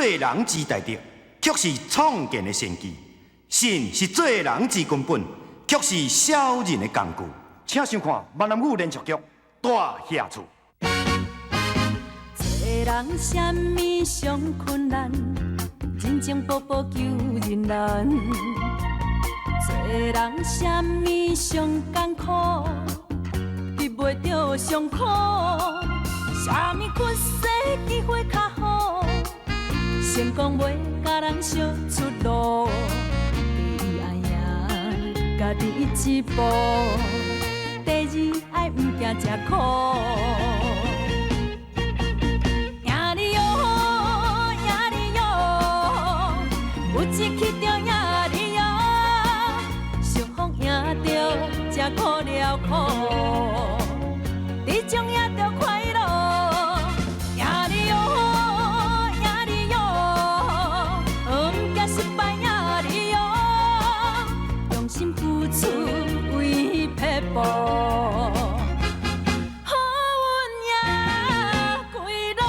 做人之大德，卻是創建的先機；信是做人之根本，卻是小人的工具。請收看閩南語連續劇《大俠厝》。做人啥物上困難，人情步步求人難。做人啥物上艱苦，得袂著上苦。啥物缺失機會較好，成功袂共人相出路。第一愛贏家己一步，第二愛毋驚食苦。贏你喲，贏你喲，有志氣就贏你喲，想風贏著才苦了苦，這種贏著快樂。贏你喲，贏你喲，毋驚失敗贏你喲，用心付出為撇步。好運贏歸路。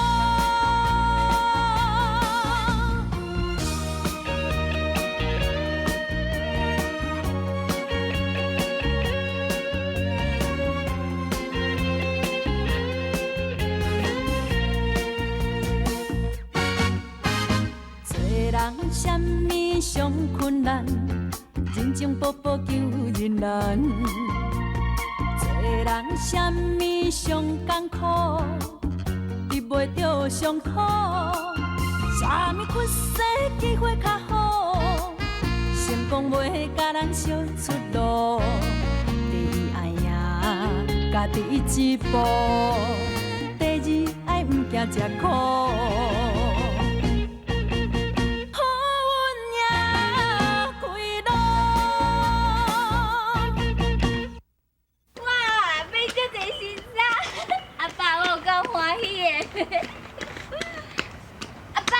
做人啥物上困難，人情步步求人難。做人啥物上艱苦，得袂著上苦。啥物缺失機會較好，成功袂共人相出路。第一愛贏家己一步，第二愛毋驚食苦。好運贏歸路。哇，買遮濟新衫，阿爸我有夠歡喜的。阿爸，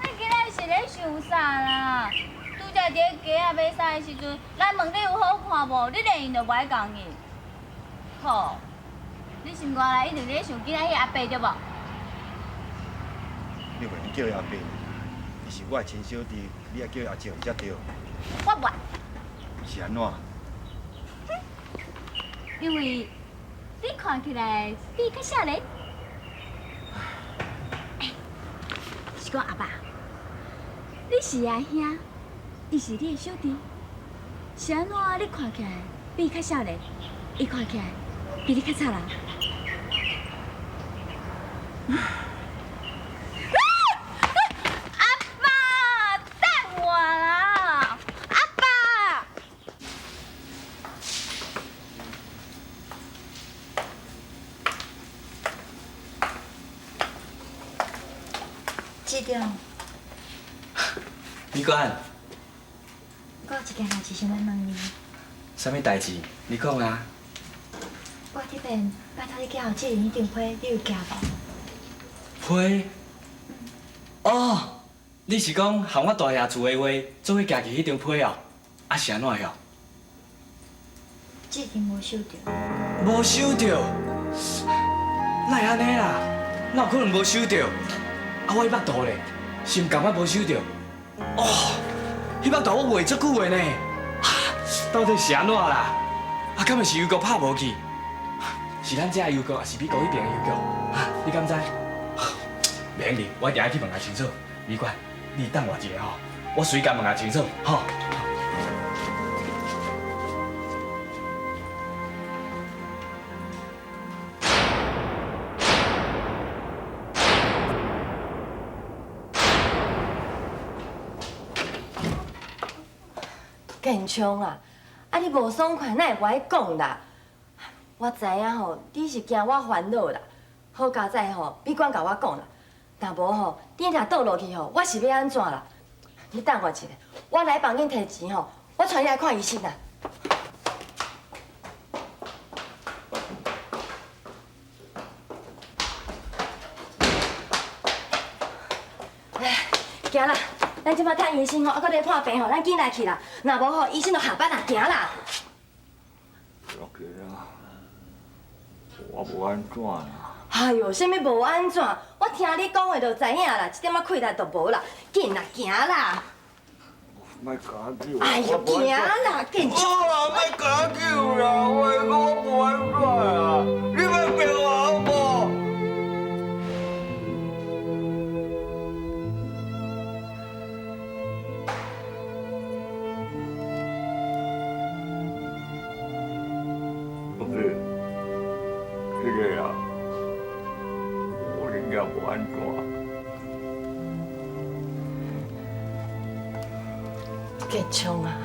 咱今仔是咧想啥啦？拄才佇咧街仔買衫的時陣，來問你有好看無？你連應都無愛共應。好，你心肝內一定咧想今仔彼阿伯對無？你袂用叫伊阿伯，伊是我的親小弟，你愛叫伊阿叔才對。我袂。是按怎？因為你看起來比較少年。欸，是講阿爸，你是阿兄，伊是你的小弟，是按怎你看起來比伊較少年，伊看起來比你較早人？阿爸，等我啦！阿爸。志中，美娟，我有一件代誌想欲問你。啥物代誌？你講啊。我這邊拜託你寄予志玲彼張批，你有寄無？批？哦，你是講含我大爺厝的話，做伙寄去彼張批哦？啊是按怎樣？志玲無收著。無收著？哪會按呢啦？哪有可能無收著？啊，我彼幅圖咧，是毋共款無收著？哦，彼幅圖我畫足久的呢，到底是按怎啦？啊，敢會是郵局拍無去？是咱這的郵局，抑是美國彼邊的郵局？你敢知？袂要緊，我一定愛去問下清楚。美娟，你等我一下吼，我隨共問下清楚，吼。建昌啊，啊你無爽快，哪會無愛講啦？我知影吼，你是驚我煩惱啦。好佳哉吼，美娟共我講啦，若無吼，你若倒落去吼，我是欲按怎啦？你等我一下，我來房間提錢吼，我帶你來看醫生啦。來，行啦，咱這擺趁醫生吼，猶閣咧看病吼，咱緊來去啦。若無吼，醫生就下班啦，行啦。落去啦，我無按怎啦。哎喲，啥物無按怎？我聽聽你講話就知影啦，一點仔氣力都無啦，緊啦，行啦！莫共我救！哎呦，行啦，緊！好啦，莫共我救啦，我我無安怎啊，你莫逼我好無？不是，這個啊，我真正無安怎。建昌啊，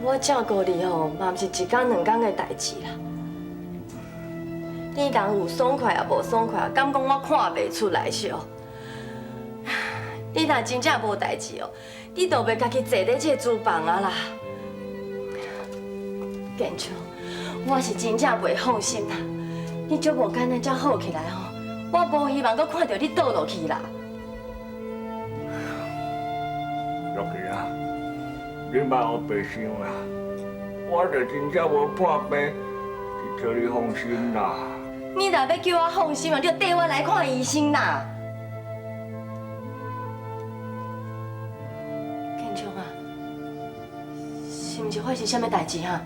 我照顧你吼，嘛毋是一工兩工的代誌啦。你人有爽快也無爽快，敢講我看袂出來是哦？你若真正無代誌哦，你就袂家己坐咧這個廚房啊啦。建昌，我是真正袂放心啦。你足無簡單才好起來吼，我無希望閣看著你倒落去啦。落去啊！你莫烏白想啦，我就真正無破病，是叫你放心啦。你若欲叫我放心啊，你就綴我來看醫生啦。建昌啊，是毋是發生啥物代誌哈？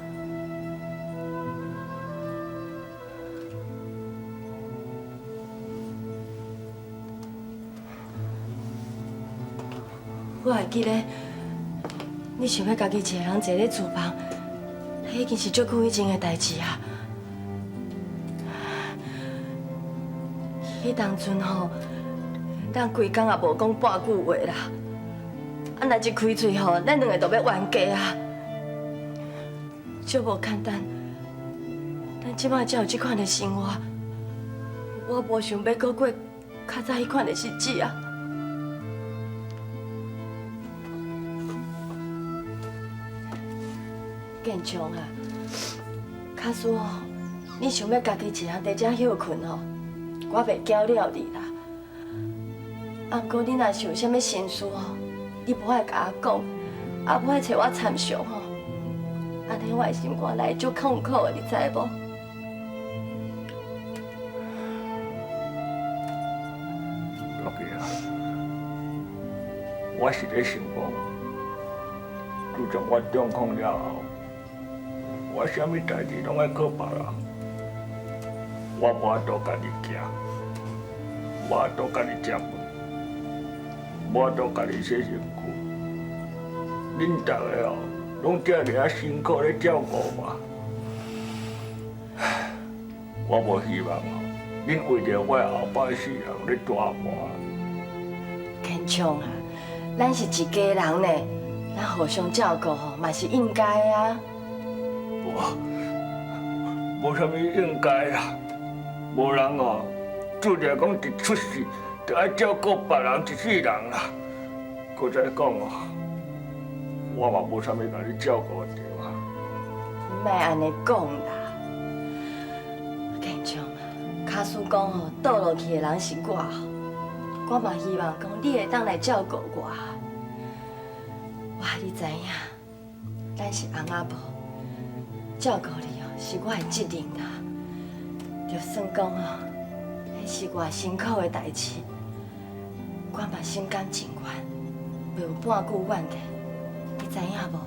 我會記得，你想欲家己一个人坐咧廚房，彼已經是足久以前的代誌啊。彼當陣吼，咱規工也無講半句話啦。啊，若一開喙吼，咱兩個就欲冤家啊，足無簡單。咱這擺才有這款的生活，我無想欲閣過較早彼款的日子啊。建昌啊，假使吼，你想欲家己一人佇遮歇睏吼，我袂搅扰你啦。啊，毋過你若是有啥物心事吼，你無愛共我講，也無愛揣我參詳吼，按呢我的心肝內足痛苦的，你知無？落去啊！我是咧想講，自從我中風了後，我啥物代誌攏愛靠別人，我無法度家己行，無法度家己食飯，無法度家己洗身軀。恁逐个哦，攏遮爾仔辛苦咧照顧我，我無希望哦，恁為著我後擺世人咧大磨。建昌啊，咱是一家人呢，咱互相照顧吼，嘛是應該啊。無，無啥物應該啦，無人哦，注定講一出世就愛照顧別人一世人啦。閣再講哦，我嘛無啥物共你照顧著啊。莫按呢講啦，建昌啊，假使講吼倒落去的人是我吼，我嘛希望講你會當來照顧我。我你知影，咱是翁仔某。照顧你哦，是我的責任啦。就算講哦，彼是偌辛苦的代誌，我嘛心甘情願，袂有半句怨言，你知影無？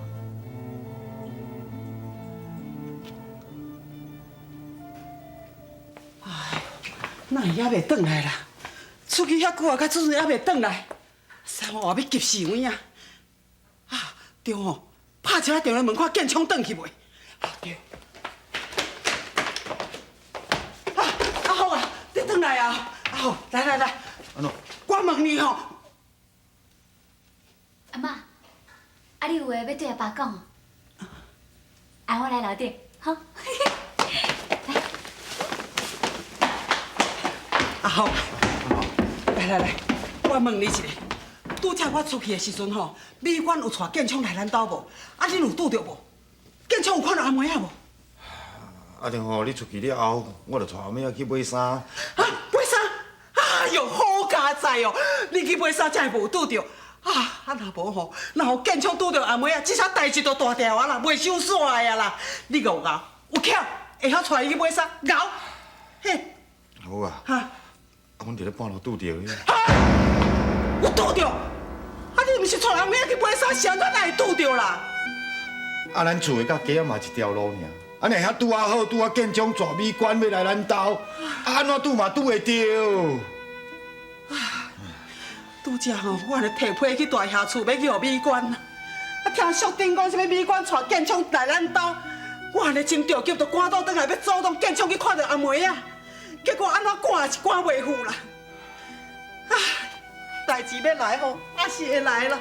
哎，哪會猶未轉來啦？出去遐久啊，到這陣猶未轉來，啥我欲急死有影。啊，對吼，拍一下電話問看建昌轉去未？對。啊，阿福啊，你轉來啊！阿福，來來來，我問你吼，阿媽，啊你有話欲對阿爸講？啊，我來樓頂，好。來。阿福，來來來，我問你一下，拄才我出去的時陣吼，美娟有帶建昌來咱兜無？啊，恁有拄著無？建昌有看著阿妹仔無？啊，對吼，你出去了後，我就帶阿妹仔去買衫。啊，買衫？哎喲，好佳哉哦！你去買衫才會無拄著。啊，啊若無吼，若予建昌拄著阿妹仔，這啥代誌就大條啊啦，袂收煞的啊啦！你夠𠢕，有巧，會曉帶伊去買衫，𠢕。嘿。好啊。哈。啊，阮伫咧半路拄著的。有拄著？啊，你毋是带人妹去买衫，是按怎哪会拄著啦？啊，咱厝的佮街仔嘛一条路尔。啊，若遐拄仔好，拄仔建昌带美官欲来咱兜，啊，按怎拄嘛拄会著。拄才吼，我按呢提批去大侠厝，欲去予美官。啊，听淑珍讲啥物美官带建昌来咱兜，我按呢真著急，就赶倒转来，欲阻挡建昌去看著阿梅仔。结果按怎赶也是赶袂赴啦。啊，代志欲来吼，也是会来啦。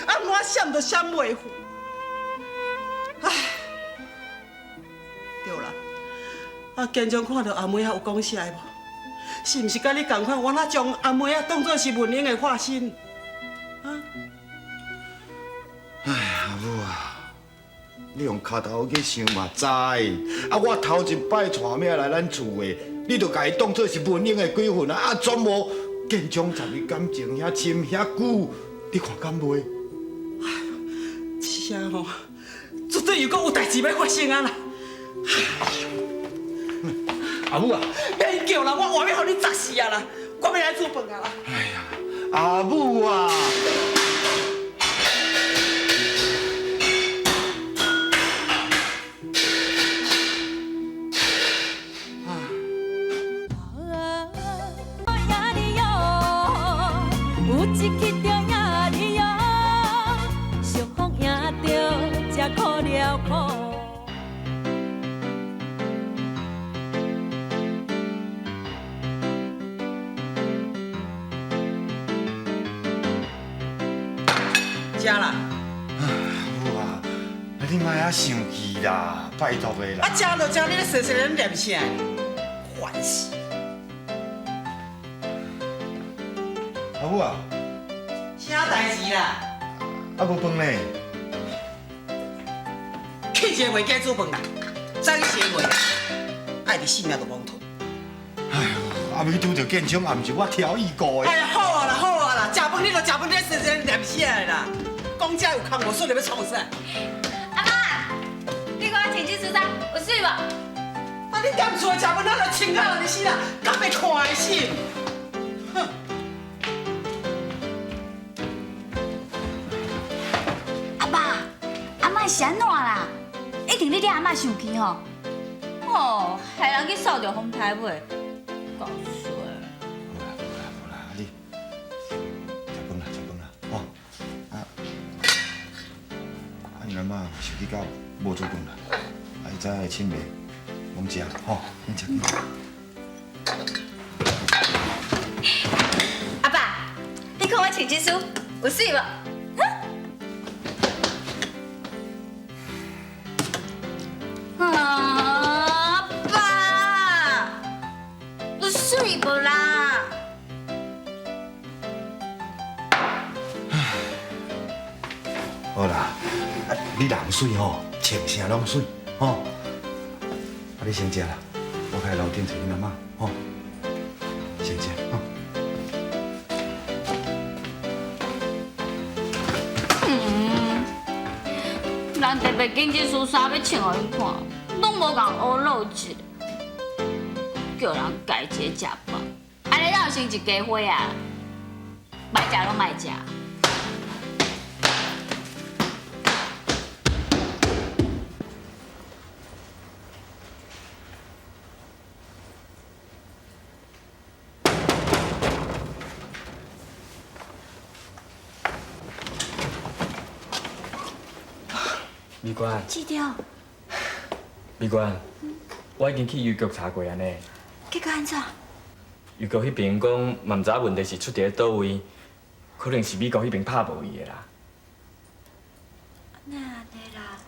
按怎闪都闪袂赴。唉，对啦，啊，建昌看著阿梅仔有讲啥无？是毋是佮你仝款？我哪将阿梅仔当作是文英的化身？啊！唉，阿母啊，你用跤头去想嘛知。啊，我头一摆带命来咱厝的，你就共伊当作是文英的鬼魂啊！啊，全无建昌参伊感情遐深遐久，你看敢袂？这吼，绝对又阁有代志欲发生啊啦！阿母啊！免叫啦，我活欲予你砸死啊啦！我欲来煮饭啊啦！哎呀，阿母啊！有一去就赢你哟，相逢赢著才苦了苦。食啦！阿母啊，你莫遐生气啦，拜托的啦。啊，食就食，你咧细细咧念啥？烦死！阿母啊，啥代志啦？啊，无饭呢？去一个袂记煮饭啦，早去洗袂，爱伫性命都罔吞。哎呦，啊，欲拄著建昌，也毋是我挑伊顾的。哎呀，好啊啦，好啊啦，食饭你就食饭，你细细念啥的啦？讲这有空无顺，你欲创啥？阿妈，你看我穿这身衫有媠无？啊，你踮厝食饭，咱就穿好就是啦，敢会看会心？哼！阿爸，阿嬤是按怎啦？一定你惹阿嬤生气吼。哦，害人去扫著风台尾，够衰。无啦无啦无啦，啊你食饭啦，食饭啦，吼！啊，啊𪜶阿嬤生气到无煮饭啦，啊伊知影会凊袂，罔食吼，恁食。阿爸，你看我穿这束有媠无？阿爸，有媠无啦？好啦，啊你人媠吼，穿啥拢媠吼。啊你先食啦，我去楼顶揣恁阿嬤吼。先食吼。人特别紧这束衫欲穿予𪜶看，拢无共学露一下，叫人家一个食饭，按呢哪有成一家伙啊？莫食拢莫食。美官，志忠，美官，我已经去邮局查过啊呢。结果按怎？邮局彼边讲，嘛毋知影问题是出伫咧佗位，可能是美国彼边拍无去的啦。哪按呢啦？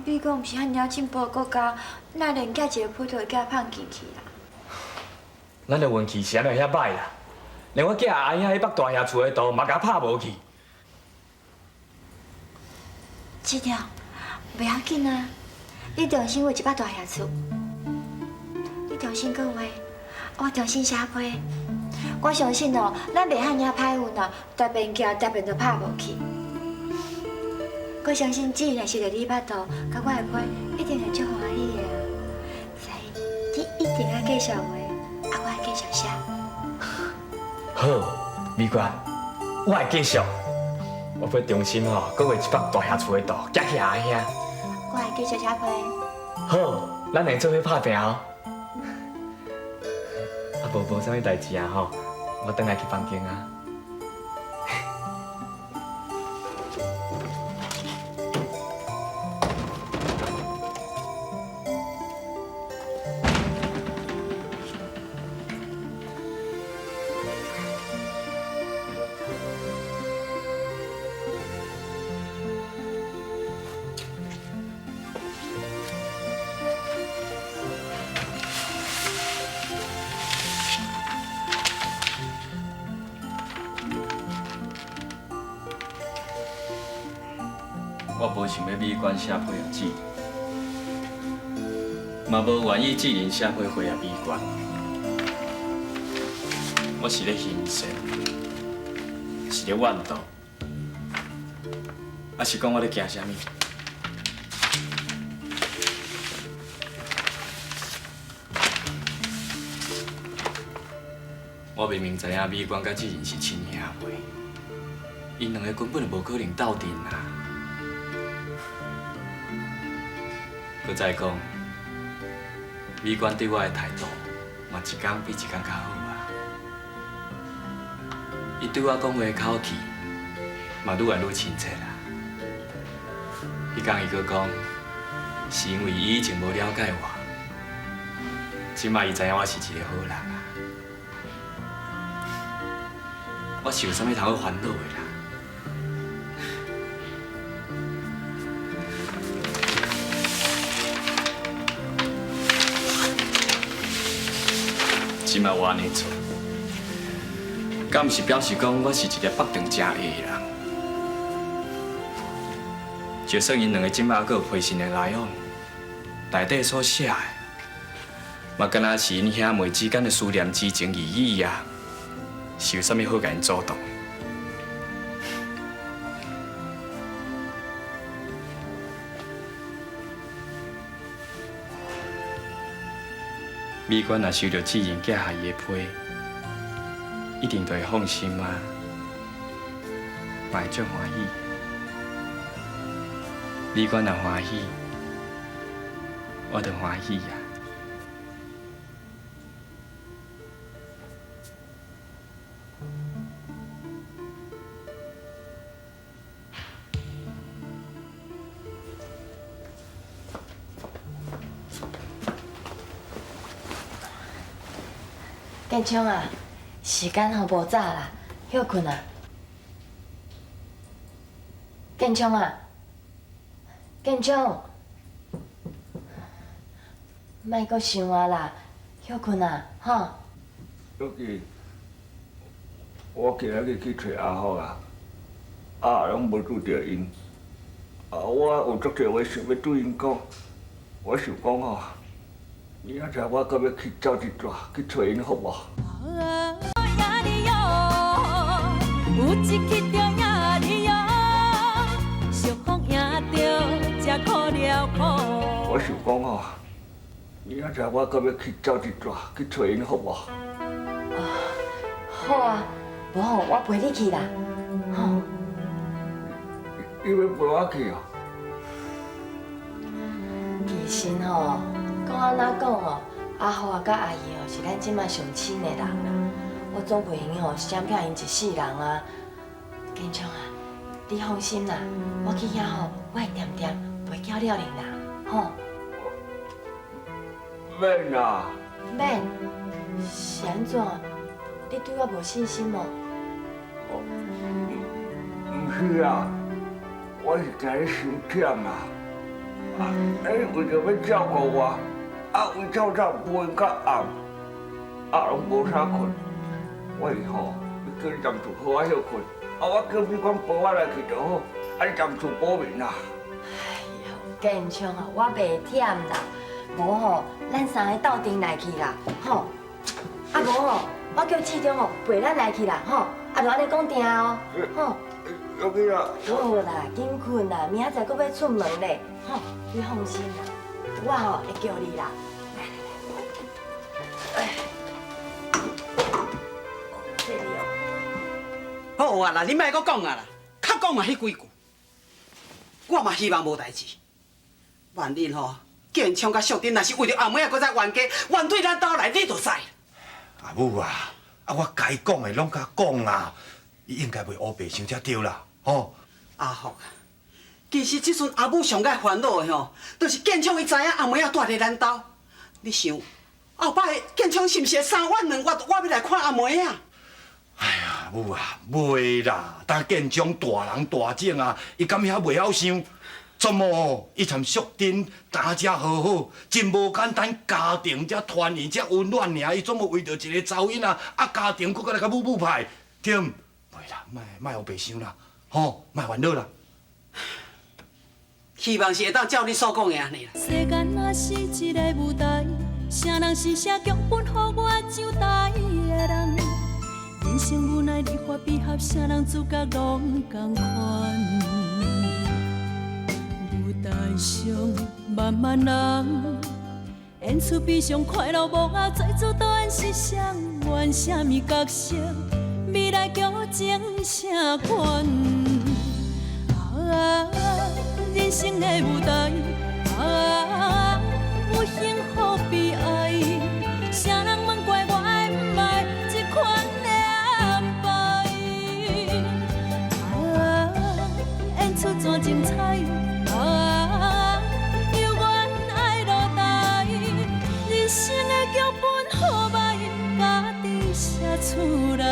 美国毋是遐尔进步的国家，哪连寄一个批就会共放进去啦？咱的运气是按怎遐歹啦？连我寄阿兄彼北大兄厝的图嘛共拍无去。志忠，袂要紧啊，你重新画一摆大兄厝，你重新阁画，我重新写批。我相信哦，咱袂遐尔歹运啊，大便寄大便就拍无去。我相信志若收著你腹图，佮我的批，一定会足欢喜的啊。所以你一定爱继续画，啊，我爱继续写。好，美娟，我会继续，我欲重新吼，阁画一幅大侠厝的图，寄去阿兄。我会继续写批。好，咱两个做伙拍拚哦。啊，无啥物代志啊吼，我转来去房间啊。我无想欲美娟写批予志玲，嘛无愿意志玲写批回予美娟。我是咧行善，是咧怨妒，抑是讲我咧惊啥物？我明明知影美娟佮志玲是亲兄妹，𪜶两个根本就无可能斗阵啦。阁再讲，美娟对我的态度嘛一工比一工较好啊。伊对我讲话的口气嘛愈来愈亲切啦。彼工伊阁讲，是因为伊以前无了解我，这摆伊知影我是一个好人啊。我是有啥物通好烦恼的啦？这摆我按呢做，敢毋是表示讲我是一个腹肠诚硬的人？就算𪜶两个这摆阁有批信的来往，内底所写的，嘛敢若是𪜶兄妹之间的思念之情而已啊！是有啥物好共𪜶阻挡？美娟若收著志仁寄予伊的批，一定就会放心啊，嘛会足欢喜。美娟若欢喜，我就欢喜啊。建昌啊，时间吼无早啦，歇睏啊。建昌啊，建昌，莫阁想啊啦，歇睏啊，吼。玉琪，我今仔日去揣阿福啊，啊，拢无拄著𪜶。啊，我有足济话想欲对𪜶讲，我想讲吼。明仔载我阁欲去走一逝，去揣𪜶好无？我想讲吼，明仔载我阁欲去走一逝，去揣𪜶好无？哦，好啊，无吼，我陪你去啦，吼。你欲陪我去哦？其实吼。讲按怎讲哦，阿福啊，佮阿姨哦，是咱这马上亲的人啦。我总袂用吼，闪避𪜶一世人啊。建昌啊，你放心啦，我去遐吼，我会恬恬，袂搅扰恁啦，吼。免啦。免？是按怎？你对我无信心哦？毋是啊，我是惊你伤忝啊。啊，你为著欲照顾我，啊，为透早无闲到暗，啊，拢无啥睏。我是吼，欲叫你踮厝好好歇睏，啊，我叫美娟陪我来去就好，啊，你踮厝补眠啦。哎呦，建昌啊，我袂忝啦，无吼，咱三个斗阵来去啦，吼。啊无吼，我叫志忠吼陪咱来去啦，吼。啊，就按呢讲定哦，吼。玉琪啊。好啦，紧睏啦，明仔载阁欲出门咧，吼，你放心啦，我吼会叫你啦。来来来，哎，这里哦。好啊啦，你莫閣講啊啦，較講嘛彼幾句，我嘛希望無代誌。萬一吼，建昌佮淑珍若是為著阿妹仔閣再冤家，冤對咱兜來，你就知。阿母啊，啊我該講的攏共講啊，伊應該袂烏白想才對啦，吼。阿福啊，其實這陣阿母上愛煩惱的吼，就是建昌伊知影阿妹仔蹛佇咱兜，你想後擺建昌是毋是會三月兩月我欲來看阿妹仔？阿母啊，袂啦，當建昌大人大種啊，伊敢遐袂曉想？怎麼伊參淑珍大家和好，真無簡單，家庭才團圓才溫暖爾。伊怎麼為著一个查某囡仔，啊家庭閣來共母母派，對毋？袂啦，莫莫烏白想啦，吼，莫煩惱啦。希望是會當照你所講的按呢啦。世間若是一個舞台，啥人是寫劇本予我上台的人？人生無奈離合悲合，啥人主角攏仝款。舞台上漫漫人，演出悲傷快樂幕後，最主導演是誰？演啥物角色？未來劇情啥款？啊，人生的舞台，啊，有幸福悲哀，啥人問怪我愛毋愛這款的安排？啊，演出怎精彩？啊，猶原愛落台，人生的劇本好歹，家己寫出來。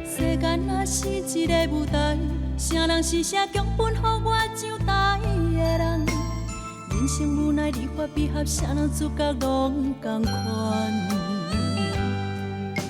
世間若是一个舞台，啥人是寫劇本予我上台的人？人生無奈離合悲合，啥人主角攏仝款。